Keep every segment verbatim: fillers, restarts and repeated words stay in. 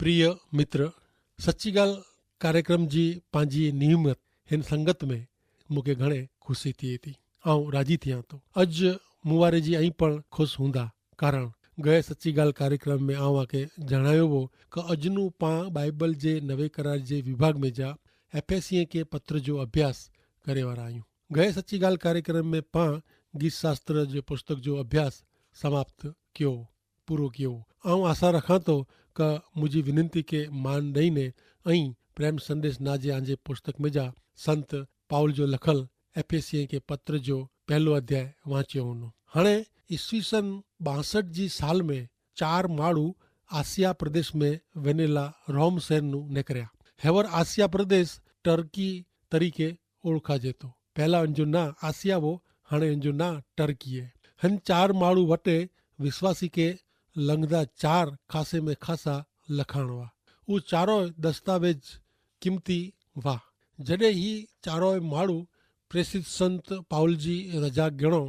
પ્રિય મિત્ર, સચ્ચી ગાલ કાર્યક્રમ જી પાંજી નિયમત હેન સંગત મેં મુકે ઘણે ખુશી થી થી આઉં રાજી થી આતો. અજ મુવારે જી અહીં પણ ખુશ હુંદા, કારણ ગયે સચ્ચી ગાલ કાર્યક્રમ મેં આઉં આકે જણાયો વો કે અજનું પાં બાઈબલ જે નવે કરાર જે વિભાગ મેં જા એફેસિયે કે પત્ર જો અભ્યાસ કરે વારા આયું. ગયે સચ્ચી ગાલ કાર્યક્રમ મેં પાં ગીત શાસ્ત્ર જે પુસ્તક જો અભ્યાસ સમાપ્ત ક્યો પૂરો કિયો. આઉં આશા રખાતો કે મુઝે વિનંતી કે માન દઈને અહીં પ્રેમ સંદેશ નાજે આંજે પુસ્તક મેં જા સંત પાઉલ જો લખલ એફેસિયે કે પત્ર જો પહેલો અધ્યાય વાંચ્યો હોનો. હણે ઈસવીસન બાસઠ જી સાલ મેં ચાર માળુ આસિયા પ્રદેશ મેં વેનેલા રોમ શહેરનું નેકર્યા. હેવર આસિયા પ્રદેશ ટર્કી તરીકે ઓળખા જેતો. પહેલા અનજો ના આસિયા વો, હણે અનજો ના ટર્કી હૈ. હન ચાર માળુ વટે વિશ્વાસી કે લંગદા ચાર ખાસે મેં ખાસા લખાણવા ઉચારો દસ્તાવેજ કિંમતી વાહ. જડે હી ચારો માળુ પ્રેસિત સંત પાઉલ જી રજા ગણો,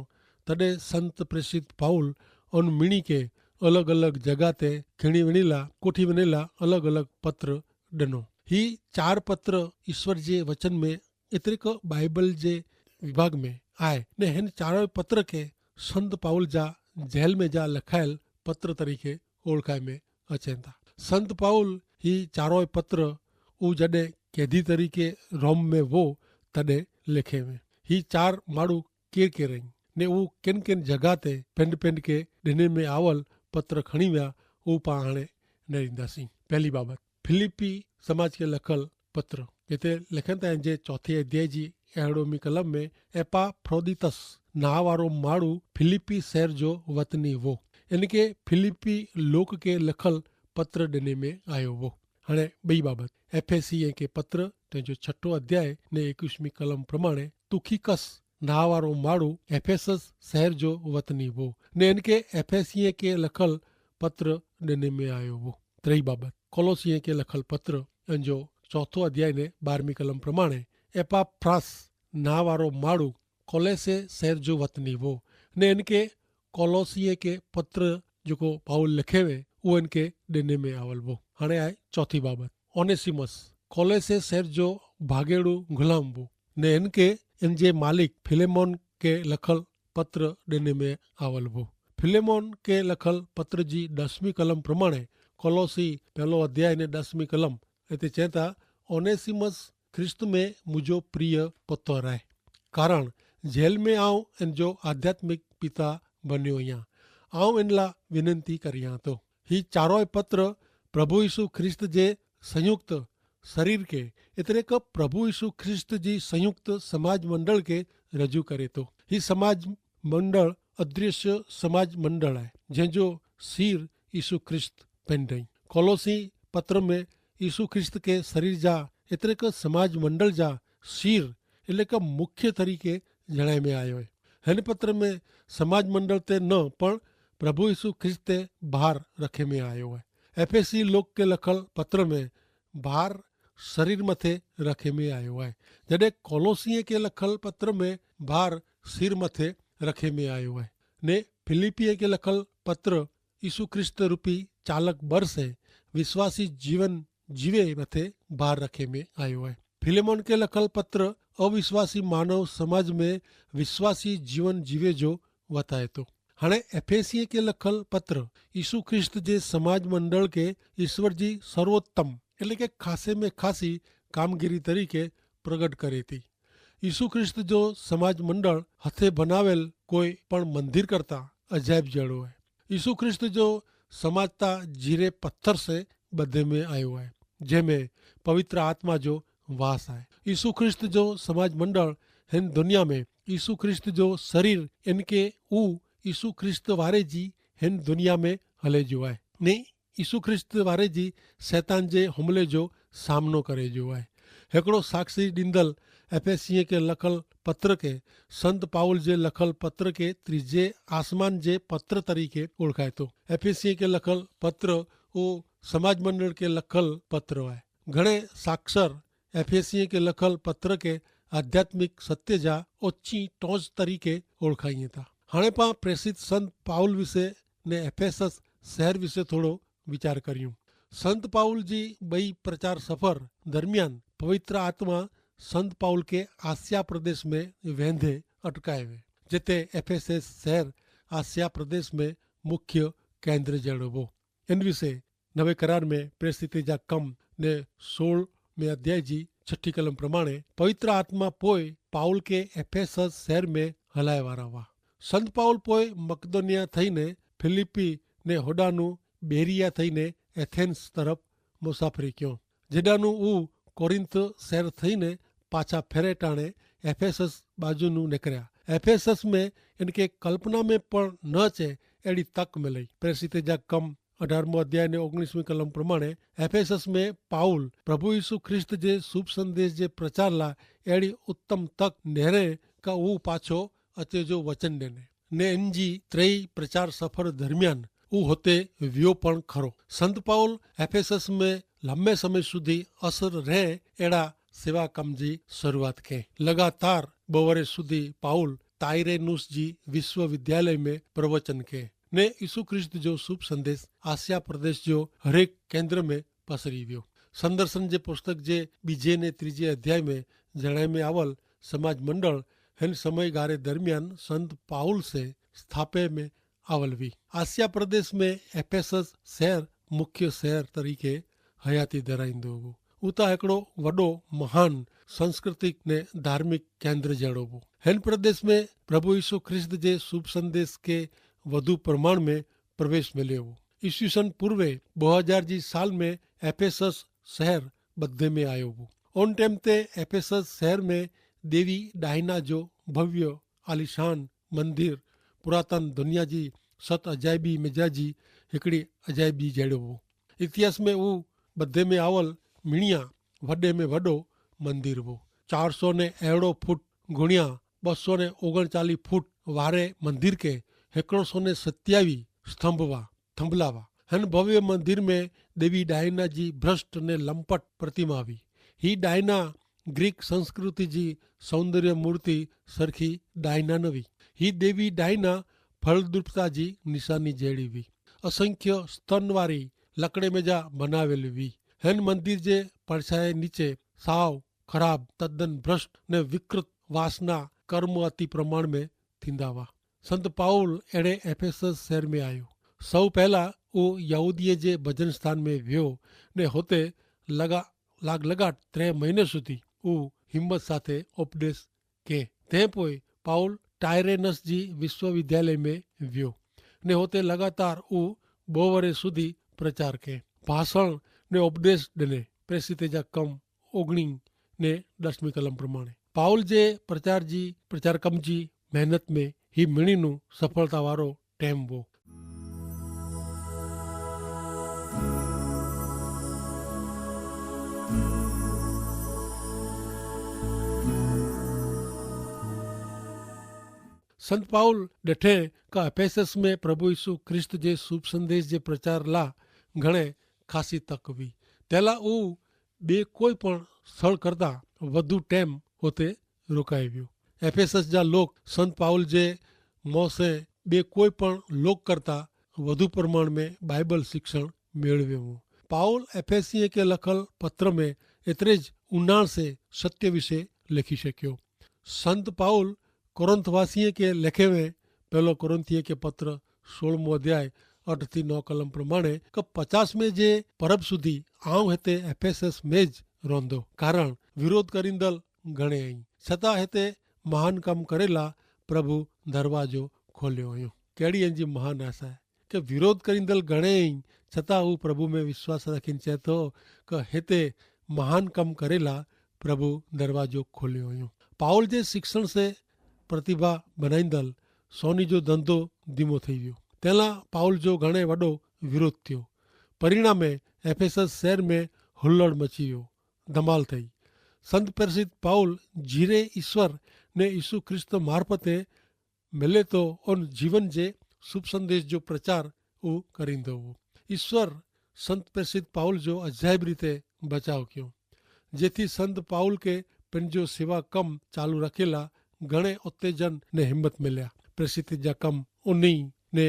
તદે સંત પ્રેસિત પાઉલ અનુ મિણી કે અલગ અલગ જગા તે ખીણી વેણીલા કોઠી વેણીલા અલગ અલગ પત્ર દનો. હી ચાર પત્ર ઈસ્વર જે વચન મેં એતરેક બાઈબલ જે વિભાગ મેં આય. ને હેન ચારો પત્ર કે સંત પાઉલ જા જેલ મેં જા લખાયેલ પત્ર તરીકે ઓળખાય મેં અચેતા. સંત પાઉલ હી ચારો પત્ર ઉજડે કેદી તરીકે રોમ મેં વો તદે લેખે મેં હી ચાર માળુ કેર કેર રહી ને ઉ કેન કેન જગા તે પેંડ પેંડ કે દેને મેં આવલ પત્ર ખણી વ્યા ઉપાહાણે. નરીંદા સિંહ પહેલી બાબત ફિલિપ્પી સમાજ કે લખલ પત્ર. જેતે લેખન તા જે ચોથી અધ્યાય જી એડો મી કલમ મેં એપાફ્રોદિતસ નાવારો માળુ ફિલિપ્પી શહેર જો વતની વો એન કે ફિલિપ્પી લોક કે લખલ પત્ર દેને મેં આયો વો. હણે બઈ બાબત એફેસી કે પત્ર તેજો છઠો અધ્યાય ને એકવીસ મી કલમ પ્રમાણે તુખિકસ નાવારો માળુ એફેસસ શહેર જો વતની વો ને એન કે એફેસી કે લખલ પત્ર દેને મેં આયો વો. ત્રેય બાબત કોલોસિયે કે લખલ પત્ર એન જો ચોથો અધ્યાય ને બારમી કલમ પ્રમાણે એપાફ્રાસ નાવારો માળુ કોલેસે શહેર જો વતની વો ને એન કે કોલોસિયે કે પત્ર જોકો પાઉલ લખેવે ઉ એન કે દેને મેં આવલ વો. હણે આય ચોથી બાબત ઓનેસિમસ કોલેસે શહેર જો ભાગેડુ ગુલામ વો ને એન કે એન જે માલિક ફિલેમોન કે લખલ પત્ર દેને મેં આવલ વો. ફિલેમોન કે લખલ પત્ર જી દસમી કલમ પ્રમાણે કોલોસી પહેલો અધ્યાય ને દસમી કલમ એતે ચેતા ઓનેસિમસ ખ્રિસ્ત મેં મુજો પ્રિય પત્ર હૈ. કારણ જેલ મેં આઉં એન જો આધ્યાત્મિક પિતા બન્યો હિયા આઉં એનલા વિનંતી કરિયા તો. હી ચારોય પત્ર પ્રભુ ઈસુ ખ્રિસ્ત જે સંયુક્ત શરીર કે એતરે કે પ્રભુ ઈસુ ખ્રિસ્ત જી સંયુક્ત સમાજ મંડળ કે રજૂ કરે તો. હી સમાજ મંડળ અદ્રશ્ય સમાજ મંડળ હૈ જેન જો સીર ઈસુ ખ્રિસ્ત પેંડઈ. કોલોસી પત્ર મેં ઈસુ ખ્રિસ્ત કે શરીર જા એતરે કે સમાજ મંડળ જા સીર એતરે કે મુખ્ય તરીકે જણાઈ મેં આયો હૈ. હેન પત્ર મેં સમાજ મંડળ તે ન પણ પ્રભુ ઈસુ ખ્રિસ્ત તે બહાર રખે મેં આયો હૈ. એફેસી લોક કે લખલ પત્ર મેં બહાર શરીર મતે રખે મેં આયો હૈ. જડે કોલોસિયે કે લખલ પત્ર મેં બહાર સીર મતે રખે મેં આયો હૈ. ને ફિલિપ્પીએ કે લખલ પત્ર ઈસુ ખ્રિસ્ત રૂપી ચાલક બરસે વિશ્વાસી જીવન જીવે મતે બહાર રખે મેં આયો હૈ. ફિલેમોન કે લખલ પત્ર અવિશ્વાસી માનવ સમાજ મેં વિશ્વાસી જીવન જીવે જો વતાયતો. હણે એફેસિયે કે લખલ પત્ર ઈસુ ખ્રિસ્ત જે સમાજ મંડળ કે ઈસવર જી સર્વોત્તમ એટલે કે ખાસે મેં ખાસી કામગીરી તરીકે પ્રગટ કરે તી. ઈસુ ખ્રિસ્ત જો સમાજ મંડળ હતે ભનાવેલ કોઈ પણ મંદિર કરતા અજાયબ જેડો હૈ. ઈસુ ખ્રિસ્ત જો સમાજ તા જીરે પથ્થર સે બધે મેં આયો હૈ જેહ મેં પવિત્ર આત્મા જો વાસ હૈ. ઈસુ ખ્રિસ્ત જો સમાજ મંડળ હેન દુનિયા મેં ઈસુ ખ્રિસ્ત જો શરીર એન કે ઉ ઈસુ ખ્રિસ્ત વારે જી હેન દુનિયા મેં હલે જો હૈ. ને ઈસુ ખ્રિસ્ત વારે જી સૈતાન જે હુમલે જો સામનો કરે જો હૈ. હેકડો સાક્ષી દીંદલ એફેસિયે કે લખલ પત્ર કે સંત પાઉલ જે લખલ પત્ર કે ત્રીજે આસમાન જે પત્ર તરીકે ઓળખાય તો. એફેસિયે કે લખલ પત્ર ઓ સમાજ મંડળ કે લખલ પત્ર હૈ. ઘણે સાક્ષર એફેસિયે કે લખલ પત્ર કે આધ્યાત્મિક સત્ય જા ઓચ્છી ટોંચ તરીકે ઓળખાઈ થા. હણે પાં પ્રેસિત સંત પાઉલ વિશે ને એફેસસ શહેર વિશે થોડો વિચાર કર્યું. સંત પાઉલ જી બઈ પ્રચાર સફર દરમિયાન પવિત્ર આત્મા સંત પાઉલ કે આસિયા પ્રદેશ મેં વેંધે અટકાયવે, જેતે એફેસસ શહેર આસિયા પ્રદેશ મેં મુખ્ય કેન્દ્ર જેડો વો. એન વિશે નવે કરાર મેં પ્રેસિતે જા કમ ને સોળ મેં અધ્યાય જી છઠી કલમ પ્રમાણે પવિત્ર આત્મા પોય પાઉલ કે એફેસસ શહેર મેં હલાય વારા વા. સંત પાઉલ પોય મકદોનિયા થઈને ફિલિપ્પી ને હોડાનું બેરિયા થઈને એથેન્સ તરફ મુસાફરી ક્યો. જેડાનું ઉં કોરિંથ શહેર થઈને પાછા ફેરે ટાણે એફેસસ બાજુનું નેકર્યા. એફેસસ મેં એનકે કલ્પના મેં પણ ન છે એડી તક મેં લઈ. પ્રેસિતે જા કમ અઢારમો અધ્યાય ને ઓગણીસમી કલમ પ્રમાણે એફેસસ મેં પાઉલ પ્રભુ ઈસુ ખ્રિસ્ત જે શુભ સંદેશ જે પ્રચાર લા એડી ઉત્તમ તક નેરે કા ઉં પાછો અચે જો વચન દેને ને એનજી ત્રેય પ્રચાર સફર દરમિયાન ઉહોતે વ્યો પણ ખરો. સંત પાઉલ એફેસસ મેં લંબે સમય સુધી અસર રહે એડા સેવા કમ જી શરૂઆત કે લગાતાર બવરે સુધી પાઉલ તાઈરેનુસ જી વિશ્વવિદ્યાલય મેં પ્રવચન કે ને ઈસુ ખ્રિસ્ત જો શુભ સંદેશ આસિયા પ્રદેશ જો હરેક કેન્દ્ર મેં પસરી વ્યો. સંદર્શન જે પુસ્તક જે બીજે ને ત્રીજે અધ્યાય મેં જણાય મેં આવલ સમાજ મંડળ હેન સમયગારે દરમિયાન સંત પાઉલ સે સ્થાપે મેં આવલ વી. આસિયા પ્રદેશ મેં એફેસસ શહેર મુખ્ય શહેર તરીકે હયાતી ધરાઈંદો હો. ઉતા હેકડો વડો મહાન સાંસ્કૃતિક ને ધાર્મિક કેન્દ્ર જેડો હો. હેન પ્રદેશ મેં પ્રભુ ઈસુ ખ્રિસ્ત જે શુભ સંદેશ કે વધુ પ્રમાણ મેં પ્રવેશ મેલ્યો હો. ઈસવીસન પૂર્વે બહજાર જી સાલ મેં એફેસસ શહેર બધે મેં આયો હો. ઓન ટેમ તે એફેસસ શહેર મેં દેવી ડાયના જો ભવ્ય આલિશાન મંદિર પુરાતન દનિયા જી સત અજાયબી મેજા જી હિકડી અજાયબી જેડો હો. ઇતિહાસ મેં ઉં બધે મેં આવલ મિણિયા વડે મેં વડો મંદિર હો. ચારસો ને એડો ફૂટ ગુણ્યા બસો ને ઓગણચાલી ફૂટ વારે મંદિર કે હેકડો સો ને સત્યાવી સ્તંભવા થંભલાવા. હેન ભવ્ય મંદિર મેં દેવી ડાયના જી ભ્રષ્ટ ને લંપટ પ્રતિમા વી. હી ડાયના ગ્રીક સંસ્કૃતિ જી સૌંદર્ય મૂર્તિ સરખી ડાયના નવી. હી દેવી ડાયના ફળદ્રુપતા જી નિશાની જેડી વી. અસંખ્ય સ્તનવારી લકડે મેજા બનાવેલ વી. હેન મંદિર જે પડછાયે નીચે સાવ ખરાબ તદ્દન ભ્રષ્ટ ને વિકૃત વાસના કર્મ અતિ પ્રમાણ મેં થીંદા વા. સંત પાઉલ એડે એફેસસ શહેર મેં આયો. સૌ પહેલા ઉં યહૂદીએ જે ભજનસ્થાન મેં વ્યો ને હોતે લગા લાગ લગાટ ત્રે મહિને સુધી ઉં હિંમત સાથે ઉપદેશ કે. તે પોય પાઉલ ટાયરેનસ જી વિશ્વવિદ્યાલય મેં વ્યો ને હોતે લગાતાર ઉં બહુ વરે સુધી પ્રચાર કે ભાષણ ને ઉપદેશ દને. પ્રેસિતે જા કમ ઓગણી ને દસમી કલમ પ્રમાણે પાઉલ જે પ્રચાર જી પ્રચાર કમ જી મહેનત મેં હી મિણીનું સફળતા વારો ટેમ વો. સંત પાઉલ ડેઠે કા એફેસસ મેં પ્રભુ ઈસુ ખ્રિસ્ત જે શુભ સંદેશ જે પ્રચાર લા ઘણે ખાસી તક વી. તેલા ઉં બે કોઈ પણ સ્થળ કરતા વધુ ટેમ હોતે રોકાઈ વ્યો. એફેસસ જા લોક સંત પાઉલ જે મોસે બે કોઈ પણ લોક કરતા વધુ પ્રમાણ મેં બાઈબલ શિક્ષણ મેળવ્યો. પાઉલ એફેસિયે કે લખલ પત્ર મેં એતરે જ ઉનાળ સે સત્ય વિશે લેખી શક્યો. સંત પાઉલ કોરિંથવાસિયે કે લેખેવે પહેલો કોરિંથિયે કે પત્ર સોળમો અધ્યાય અઠ થી નવ કલમ પ્રમાણે કે પચાસ મેં જે પરબ સુધી આઉં હેતે એફેસસ મેં જ રોંધો, કારણ વિરોધ કરીંદલ ગણે અહીં છતાં હેતે મહાન કામ કરેલા પ્રભુ દરવાજો ખોલ્યો અયો. કેડી એનજી મહાન આશા હૈ કે વિરોધ કરીંદલ ગણે અહીં છતાં ઉં પ્રભુ મેં વિશ્વાસ રાખીને ચેતો કે હેતે મહાન કામ કરેલા પ્રભુ દરવાજો ખોલ્યો અયો. પાઉલ જે શિક્ષણ સે પ્રતિભા બનાઈંદલ સોની જો ધંધો ધીમો થઈ વ્યો. તેલા પાઉલ જો ઘણે વડો વિરોધ થયો. પરિણામે એફેસસ શહેર મેં હુલ્લડ મચી વ્યો, ધમાલ થઈ. સંત પ્રેસિત પાઉલ જીરે ઈસ્વર ને ઈસુ ખ્રિસ્ત મારફતે મેલે તો ઓન જીવન જે શુભ સંદેશ જો પ્રચાર ઉં કરીંદો હો. ઈસ્વર સંત પ્રેસિત પાઉલ જો અજાયબ રીતે બચાવ ક્યો, જેથી સંત પાઉલ કે પનજો સેવા કમ ચાલુ રાખેલા ઘણે ઉત્તેજન ને હિંમત મેલ્યા. પ્રેસિત જા કમ ઉની ને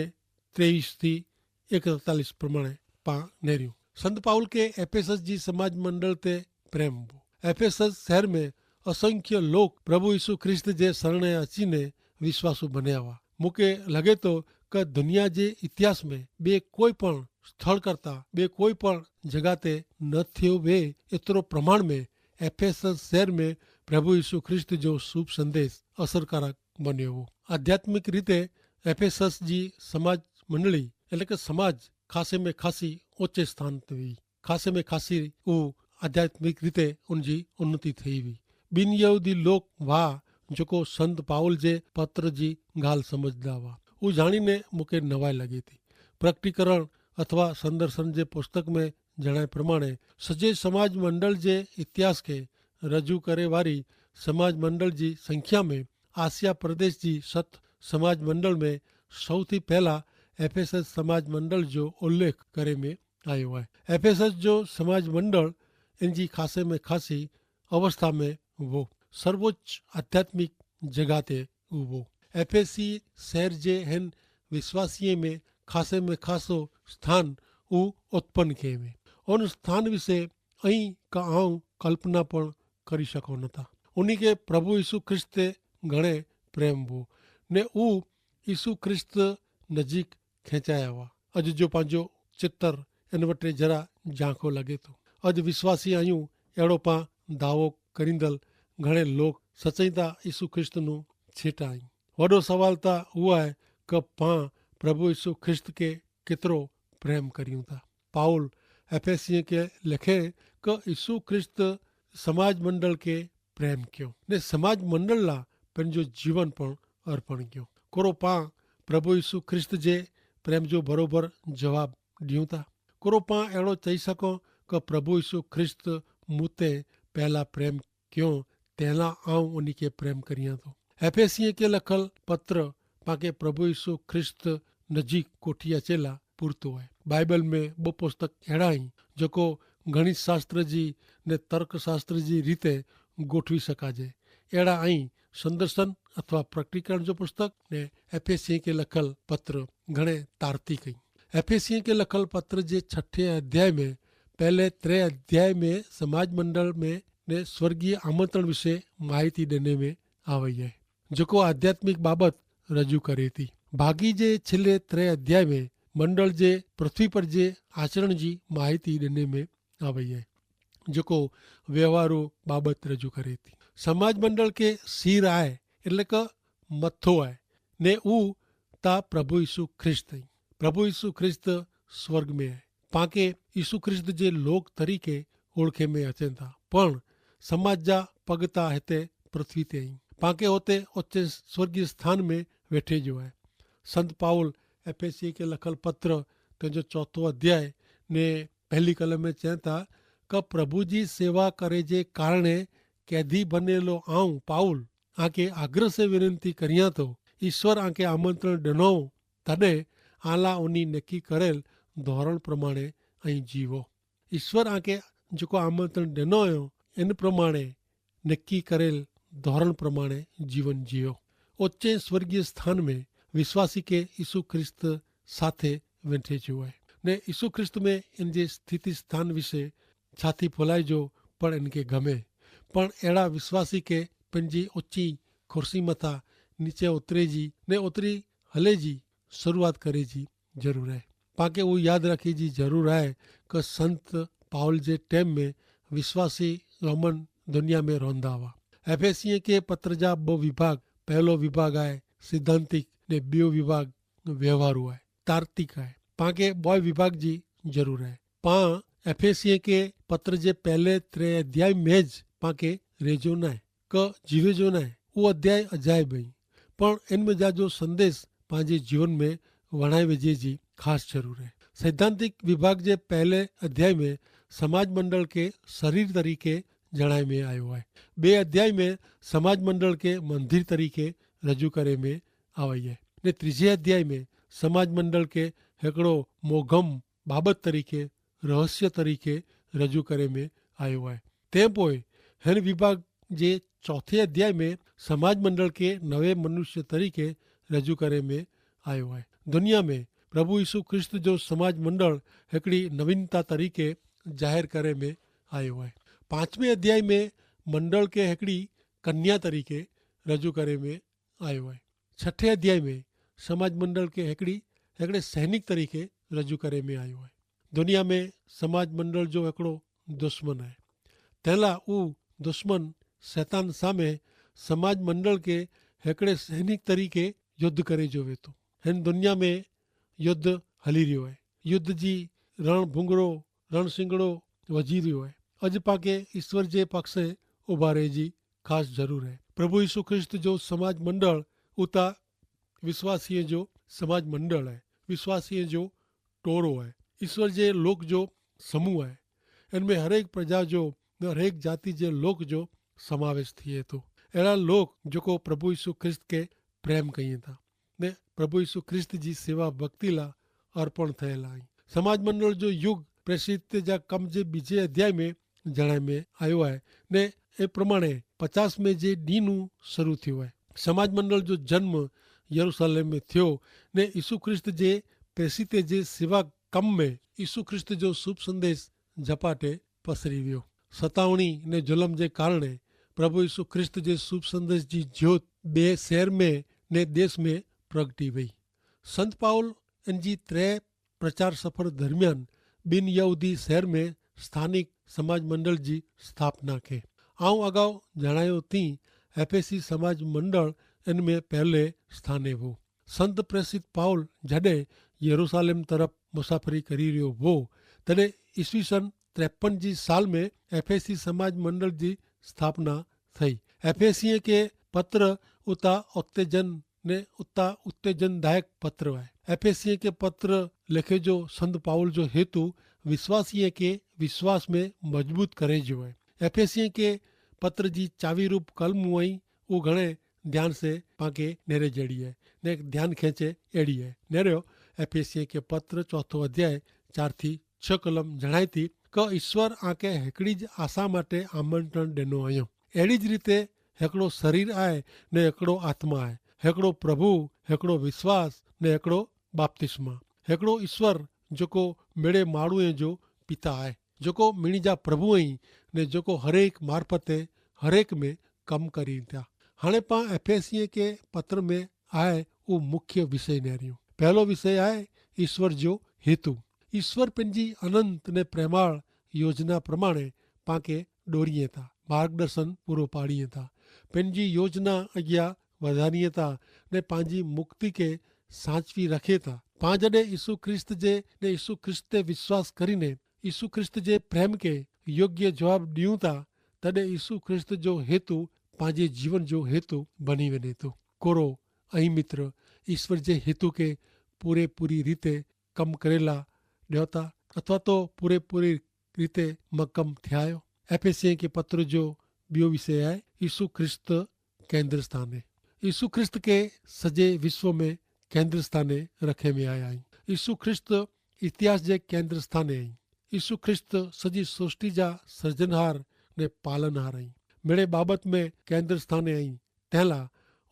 ત્રેવીસ થી એકતાલીસ પ્રમાણે પા નેર્યું. સંત પાઉલ કે એફેસસ જી સમાજ મંડળ તે પ્રેમ વો. એફેસસ શહેર મેં અસંખ્ય લોક પ્રભુ ઈસુ ખ્રિસ્ત જે સરણે અચીને વિશ્વાસુ બન્યા વા. મુકે લગે તો કે દુનિયા જે ઇતિહાસ મેં બે કોઈ પણ સ્થળ કરતા બે કોઈ પણ જગા તે ન થયો વે એતરો પ્રમાણ મેં એફેસસ શહેર મેં પ્રભુ ઈસુ ખ્રિસ્ત જો શુભ સંદેશ અસરકારક બન્યો વો. આધ્યાત્મિક રીતે એફેસસ જી સમાજ મંડળી એટલે કે સમાજ ખાસે મેં ખાસી ઓચે સ્થાન તે વી. ખાસે મેં ખાસી ઉ આધ્યાત્મિક રીતે ઉનજી ઉન્નતિ થઈ વી. બિનયહૂદી લોક વા જોકો સંત પાઉલ જે પત્ર જી ગાલ સમઝદા વા ઉ જાણીને મુકે નવાઈ લગી થી. પ્રકટીકરણ અથવા સંદર્શન જે પુસ્તક મેં જણાય પ્રમાણે સજે સમાજ મંડળ જે ઇતિહાસ કે રજૂ કરે વારી સમાજ મંડળ જી સંખ્યા મેં આસિયા પ્રદેશ જી સત સમાજ મંડળ મેં સૌથી પહેલા એફેસસ સમાજ મંડળ જો ઉલ્લેખ કરે મેં આયો હૈ. એફેસસ જો સમાજ મંડળ એનજી ખાસે મેં ખાસી અવસ્થા મેં વો સર્વોચ્ચ આધ્યાત્મિક જગા તે ઉવો. એફેસી શહેર જે હેન વિશ્વાસીય મેં ખાસે મેં ખાસો સ્થાન ઉ ઉત્પન્ન કહેવે. ઉન સ્થાન વિશે અહીં કા આઉં કલ્પના પણ કરી શકો નતા. ઉની કે પ્રભુ ઈસુ ખ્રિસ્ત તે ઘણે પ્રેમ વો ને ઉ ઈસુ ખ્રિસ્ત નજીક ખેંચાયા વા. અજ જો પાંજો ચિત્તર એન વટે જરા જાંખો લગે તો અજ વિશ્વાસી આયું એડો પાં દાવો કરીંદલ ઘણે લોક સચૈતા ઈસુ ખ્રિસ્ત નું છેટા આઈ. વડો સવાલ તા હુઆ કે પાં પ્રભુ ઈસુ ખ્રિસ્ત કે કેતરો પ્રેમ કર્યું તા? પાઉલ એફેસિયે કે લેખે કે ઈસુ ખ્રિસ્ત સમાજ મંડળ કે પ્રેમ ક્યો ને સમાજ મંડળ લા પેનજો જીવન પણ અર્પણ ક્યો. કોરો પાં પ્રભુ ઈસુ ખ્રિસ્ત જે પ્રેમ જો ભરોભર જવાબ દિયું તા? કોરો પાં એડો ચહી સકો કે પ્રભુ ઈસુ ખ્રિસ્ત મુતે પહેલા પ્રેમ ક્યો તેલા આઉં ઉની કે પ્રેમ કરિયા તો? એફેસિયે કે લખલ પત્ર પાંકે પ્રભુ ઈસુ ખ્રિસ્ત નજીક કોઠિયા ચેલા પૂરતો હૈ. બાઈબલ મેં બહુ પુસ્તક એડા હૈં જોકો ગણિતશાસ્ત્ર જી ને તર્કશાસ્ત્ર જી રીતે ગોઠવી શકાજે. એડા અહીં સંદર્શન અથવા પ્રકટીકરણ જો પુસ્તક ને એફેસિયે કે લખલ પત્ર ઘણે તાર્થિક હૈં. એફેસિયે કે લખલ પત્ર જે છઠે અધ્યાય મેં પહેલે ત્રે અધ્યાય મેં સમાજ મંડળ મેં ને સ્વર્ગીય આમંત્રણ વિશે માહિતી દેને મેં આવે હૈ. જોકો આધ્યાત્મિક બાબત રજૂ કરે થી. ભાગી જે છેલ્લે ત્રે અધ્યાય મેં મંડળ જે પૃથ્વી પર જે આચરણ જી માહિતી દેને મેં આવે હૈ. જોકો વ્યવહારો બાબત રજૂ કરે થી. સમાજ મંડળ કે સીર આય એટલે કે મથો આય ને ઉ તા પ્રભુ ઈસુ ખ્રિસ્ત હૈં. પ્રભુ ઈસુ ખ્રિસ્ત સ્વર્ગ મેં હૈ. પાંકે ઈસુ ખ્રિસ્ત જે લોક તરીકે ઓળખે મેં હચેતા પણ સમાજ જા પગતા હેતે પૃથ્વી તે હૈં. પાંકે હોતે ઓચ્ચે સ્વર્ગીય સ્થાન મેં વેઠે જો હૈ. સંત પાઉલ એફેસિયે કે લખલ પત્ર તેનો ચોથો અધ્યાય ને પહેલી કલમ મેં ચેતા કે પ્રભુ જી સેવા કરે જે કારણે કૈદી બનેલો આઉં પાઉલ આકે આગ્રહ સે વિનંતી કરિયા તો ઈસ્વર આકે આમંત્રણ ડેનો તદે આલા ઉની નેકી કરેલ ધોરણ પ્રમાણે અહીં જીવો. ઈસ્વર આકે જોકો આમંત્રણ ડેનો અયો એન પ્રમાણે નેકી કરેલ ધોરણ પ્રમાણે જીવન જીવો. ઓચ્ચે સ્વર્ગીય સ્થાન મેં વિશ્વાસી કે ઈસુ ખ્રિસ્ત સાથે વેંઠે જો હૈ. ને ઈસુ ખ્રિસ્ત મેં એન જે સ્થિતિ સ્થાન વિશે છાતી ફોલાઈ જો પણ એન કે ગમે. પણ એડા વિશ્વાસી કે પેનજી ઓચ્ચી ખુરશી મતા નીચે ઉતરે જી ને ઉતરી હલે જી શરૂઆત કરે જી જરૂર હૈ. પાંકે ઉ યાદ રાખી જી જરૂર હૈ કે સંત પાઉલ જે ટેમ મેં વિશ્વાસી રોમન દુનિયા મેં રોંધા હુઆ. એફેસિયે કે પત્ર જા બહુ વિભાગ, પહેલો વિભાગ આય સિદ્ધાંતિક ને બિયો વિભાગ વ્યવહારુ આય, તાર્તિક આય. પાંકે બહુ વિભાગ જી જરૂર હૈ. પાં એફેસિયે કે પત્ર જે પહેલે ત્રે અધ્યાય મેં જ પાંકે રેજો નાય કે જીવે જો નાય. ઉ અધ્યાય અજાયબ હૈં પણ એન મેં જા જો સંદેશ પાંજે જીવન મેં વણાઈ વેજે જી ખાસ જરૂર હૈ. સૈદ્ધાંતિક વિભાગ જે પહેલે અધ્યાય મેં સમાજ મંડળ કે શરીર તરીકે જણાઈ મેં આયો હૈ. બે અધ્યાય મેં સમાજ મંડળ કે મંદિર તરીકે રજૂ કરે મેં આવે હૈ. ને ત્રીજે અધ્યાય મેં સમાજ મંડળ કે હેકડો મોગમ બાબત તરીકે રહસ્ય તરીકે રજૂ કરે મેં આયો હૈ. તે પોય હેન વિભાગ જે ચોથે અધ્યાય મેં સમાજ મંડળ કે નવે મનુષ્ય તરીકે રજૂ કરે મેં આયો હૈ. દુનિયા મેં પ્રભુ ઈસુ ખ્રિસ્ત જો સમાજ મંડળ હિકડી નવીનતા તરીકે જાહેર કરે મેં આયો હૈ. પાંચમે અધ્યાય મેં મંડળ કે હિકડી કન્યા તરીકે રજૂ કરે મેં આયો હૈ. છઠે અધ્યાય મેં સમાજ મંડળ કે હિકડી હિકડ઼ે સૈનિક તરીકે રજૂ કરે મેં આયો હૈ. દુનિયા મેં સમાજ મંડળ જો હિકડો દુશ્મન હૈ. તેલા ઉ દુશ્મન સૈતાન સામે સમાજ મંડળ કે હિકડ઼ે સૈનિક તરીકે યુદ્ધ કરે જો વેતો. હેન દુનિયા મેં યુદ્ધ હલી રહ્યો હૈ. યુદ્ધ જી રણ ભૂંગડો રણ સિંગડો વજી રહ્યો હૈ. અજ પાંકે ઈસ્વર જે પક્ષે ઉભા રહે જી ખાસ જરૂર હૈ. પ્રભુ ઈસુ ખ્રિસ્ત જો સમાજ મંડળ ઉતા વિશ્વાસીય જો સમાજ મંડળ હૈ. વિશ્વાસીય જો ટોરો હૈ. ઈસ્વર જે લોક જો સમૂહ હૈ. એનમેં હરેક પ્રજા જો હરેક જાતિ જે લોક જો સમાવેશ થિયે તો. એડા લોક જોકો પ્રભુ ઈસુ ખ્રિસ્ત કે પ્રેમ કહિયે તા ને પ્રભુ ઈસુ ખ્રિસ્ત જી સેવા ભક્તિલા અર્પણ થયેલા હૈં. સમાજ મંડળ જો યુગ પ્રેસિત જા કમ જે બીજે અધ્યાય મેં જણાય મેં આયો હૈ. ને એ પ્રમાણે પચાસ મેં જે ડીનું શરૂ થયો હૈ. સમાજ મંડળ જો જન્મ યરુસાલેમ મેં થયો ને ઈસુ ખ્રિસ્ત જે પ્રેસિત જે સેવા કમ મેં ઈસુ ખ્રિસ્ત જો શુભ સંદેશ જપાટે પસરી વ્યો. સતાવણી ને જુલમ જે કારણે પ્રભુ ઈસુ ખ્રિસ્ત જે શુભ સંદેશ જી જ્યોત બે શહેર મેં ને દેશ મેં પ્રગટી વય. સંત પાઉલ એનજી ત્રે પ્રચાર સફર દરમિયાન બિનયહૂદી શહેર મેં સ્થાનિક સમાજ મંડળ જી સ્થાપના કે આઉં અગાઉ જણાયો તી એફેસી સમાજ મંડળ એનમેં પહેલે સ્થાને વો. સંત પ્રેસિત પાઉલ જડે યરુસાલેમ તરફ મુસાફરી કરી રહ્યો વો તદે ઈસવીસન ત્રેપન જી સાલ મેં એફેસી સમાજ મંડળ જી સ્થાપના થઈ. એફેસીએ કે પત્ર ઉતા ઉત્તેજન ને ઉત્તા ઉત્તેજનદાયક પત્ર હૈ. એફેસીએ કે પત્ર લેખે જો સંત પાઉલ જો હેતુ વિશ્વાસીએ કે વિશ્વાસ મેં મજબૂત કરે જો હૈ. એફેસીએ કે પત્ર જી ચાવી રૂપ કલમ હુઆઈ ઉહ ઘણે ધ્યાન સે પાંકે નેરે જેડી હૈ ને ધ્યાન ખેંચે એડી હૈ. નેરે એફેસીએ કે પત્ર ચોથો અધ્યાય ચાર થી છ કલમ જણાયતી કે ઈસ્વર આંકે હેકડી જ આશા માટે આમંત્રણ દેનો અયો. એડી જ રીતે હેકડો શરીર આય ને હેકડો આત્મા આય, હેકડો પ્રભુ, હેકડો વિશ્વાસ ને હેકડો બાપ્તિસ્મા. હેકડો ઈસ્વર જોકો મેડે માણૂએ જો પિતા આય, જોકો મિણી જા પ્રભુ અહીં ને જોકો હરેક મારફતે હરેક મેં કમ કરી થા. હાણે પાં એફેસીએ કે પત્ર મેં આય ઉહ મુખ્ય વિષય નહર્યું. પહેલો વિષય આય ઈસ્વર જો હેતુ. ઈસ્વર પેનજી અનંત ને પ્રેમાળ યોજના પ્રમાણે પાંકે ડોરિયે થા માર્ગદર્શન પૂરો પાડિયે થા. પેનજી યોજના અગિયા વધારિયે થા ને પાંજી મુક્તિ કે સાંચવી રખે થા. પાં જડે ઈસુ ખ્રિસ્ત જે ને ઈસુ ખ્રિસ્ત તે વિશ્વાસ કરીને ઈસુ ખ્રિસ્ત જે પ્રેમ કે યોગ્ય જવાબ દિયું થા તદે ઈસુ ખ્રિસ્ત જો હેતુ પાંજે જીવન જો હેતુ બની વેને થો. કોરો અહીં મિત્ર ઈસ્વર જે હેતુ કે પૂરેપૂરી રીતે કમ કરેલા દેવતા અથવા તો પૂરેપૂરી રીતે મક્કમ થ્યાયો? એફેસિયે કે પત્ર જો બિયો વિષય આય ઈસુ ખ્રિસ્ત કેન્દ્રસ્થાને. ઈસુ ખ્રિસ્ત કે સજે વિશ્વ મેં કેન્દ્રસ્થાને રખે મેં આયા હૈં. ઈસુ ખ્રિસ્ત ઇતિહાસ જે કેન્દ્રસ્થાને હૈં. ઈસુ ખ્રિસ્ત સજી સૃષ્ટિ જા સર્જનહાર ને પાલનહાર હૈં. મેળે બાબત મેં કેન્દ્રસ્થાને હૈં. તેલા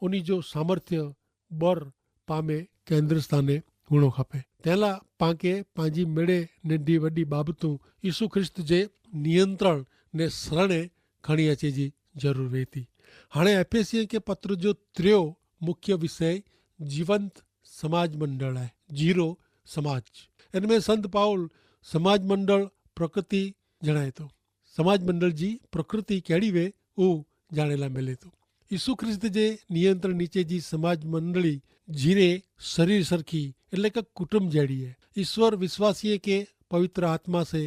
ઉની જો સામર્થ્ય બર પામે કેન્દ્રસ્થાને હુણો ખપે. તેલા પાંકે પાંજી મેડે નેડી વડી બાબતું ઈસુ ખ્રિસ્ત જે નિયંત્રણ ને સરણે ખણી અચે જી જરૂર વેતી. હાણે એફેસિયે કે પત્ર જો ત્રેઓ મુખ્ય વિષય જીવંત સમાજ મંડળ હૈ. જીરો સમાજ. એન મેં સંત પાઉલ સમાજ મંડળ પ્રકૃતિ જણાયતો. સમાજ મંડળ જી પ્રકૃતિ કહેડી વે ઉહ જાણેલા મેલેતો. ઈસુ ખ્રિસ્ત જે નિયંત્રણ નીચે જી સમાજ મંડળી જીરે શરીર સરખી એટલે કે કુટુંબ જેડી હૈ. ઈસ્વર વિશ્વાસીય કે પવિત્ર આત્મા સે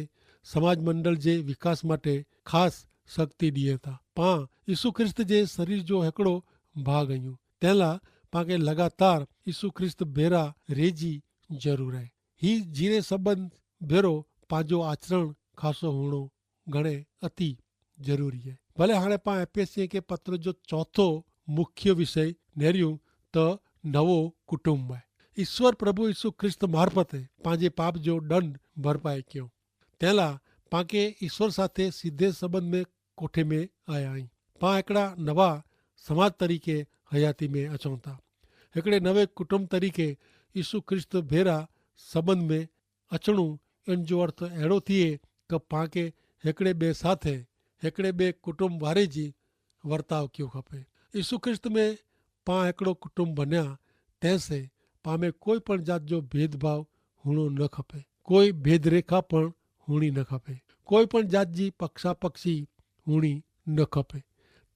સમાજ મંડળ જે વિકાસ માટે ખાસ શક્તિ દિયે થા. પાં ઈસુ ખ્રિસ્ત જે શરીર જો હેકડો ભાગ અયું. તેલા પાંકે લગાતાર ઈસુ ખ્રિસ્ત ભેરા રેજી જરૂર હૈ. હી જીરે સંબંધ ભેરો પાંજો આચરણ ખાસો હુણો ઘણે અતિ જરૂરી હૈ. ભલે હાણે પાં એફેસિયે કે પત્ર જો ચોથો મુખ્ય વિષય નેર્યું તો નવો કુટુંબ હૈ. ઈસ્વર પ્રભુ ઈસુ ખ્રિસ્ત મારફત હૈ પાંજે પાપ જો દંડ ભરપાઈ ક્યો. તેલા પાંકે ઈસ્વર સાથે સીધે સંબંધ મેં કોઠે મેં આયા હૈં. પાં એકડા નવા સમાજ તરીકે હયાતી મેં અચોતા. હેકડ઼ે નવે કુટુંબ તરીકે ઈસુ ખ્રિસ્ત ભેરા સંબંધ મેં અચણું એન જો અર્થ એડો થિયે કે પાંકે હેકડ઼ે બે સાથે હેકડ઼ે બે કુટુંબ વારે જી વર્તાવ ક્યો ખપે. ઈસુ ખ્રિસ્ત મેં પાં હેકડો કુટુંબ બન્યા તેસે પાં મેં કોઈ પણ જાત જો ભેદભાવ હુણો ન ખપે. કોઈ ભેદરેખા પણ હુણી ન ખપે. કોઈ પણ જાત જી પક્ષાપક્ષી હુણી ન ખપે.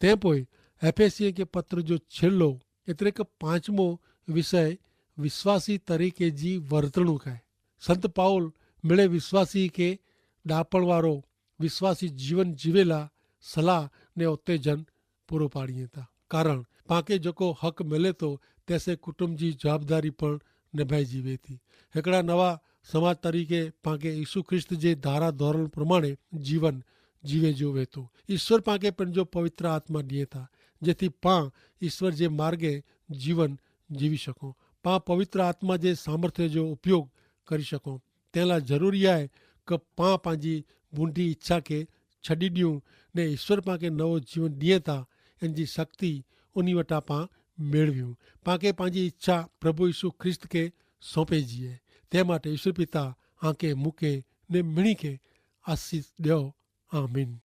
તે પોય એફેસિયે કે પત્ર જો છેલ્લો એતરે કે પાંચમો વિષય વિશ્વાસી તરીકે જી વર્તણૂક હૈ. સંત પાઉલ મેળે વિશ્વાસી કે ડાપણ વારો વિશ્વાસી જીવન જીવેલા સલાહ ને ઉત્તેજન પૂરો પાડીએ તા. કારણ પાંકે જોકો હક મેલે તો તેસે કુટુંબ જી જવાબદારી પણ નભાઈ જીવે થી. હેકડા નવા સમાજ તરીકે પાંકે ઈસુ ખ્રિસ્ત જે ધારા ધોરણ પ્રમાણે જીવન જીવે જો વહેતો. ઈસુ પાંકે પણ જો પવિત્ર આત્મા નિયે તા જેથી પાં ઈસુ જે માર્ગે જીવન જીવી શકો. પાં પવિત્ર આત્મા જે સામર્થ્ય જો ઉપયોગ કરી શકો. તેલા જરૂરી આય કે પાં પાંજી બુંડી ઇચ્છા કે છડી દિયું ને ઈસુ પાંકે નવો જીવન નિયે તા એન જી શક્તિ ઉની વટા પાં મેળવ્યું. પાંકે પાંજી ઇચ્છા પ્રભુ ઈસુ ખ્રિસ્ત કે સોંપે જીએ. તે માટે ઈસુ પિતા આંકે મુકે ને મિણી કે આશીસ દેવ. આમીન.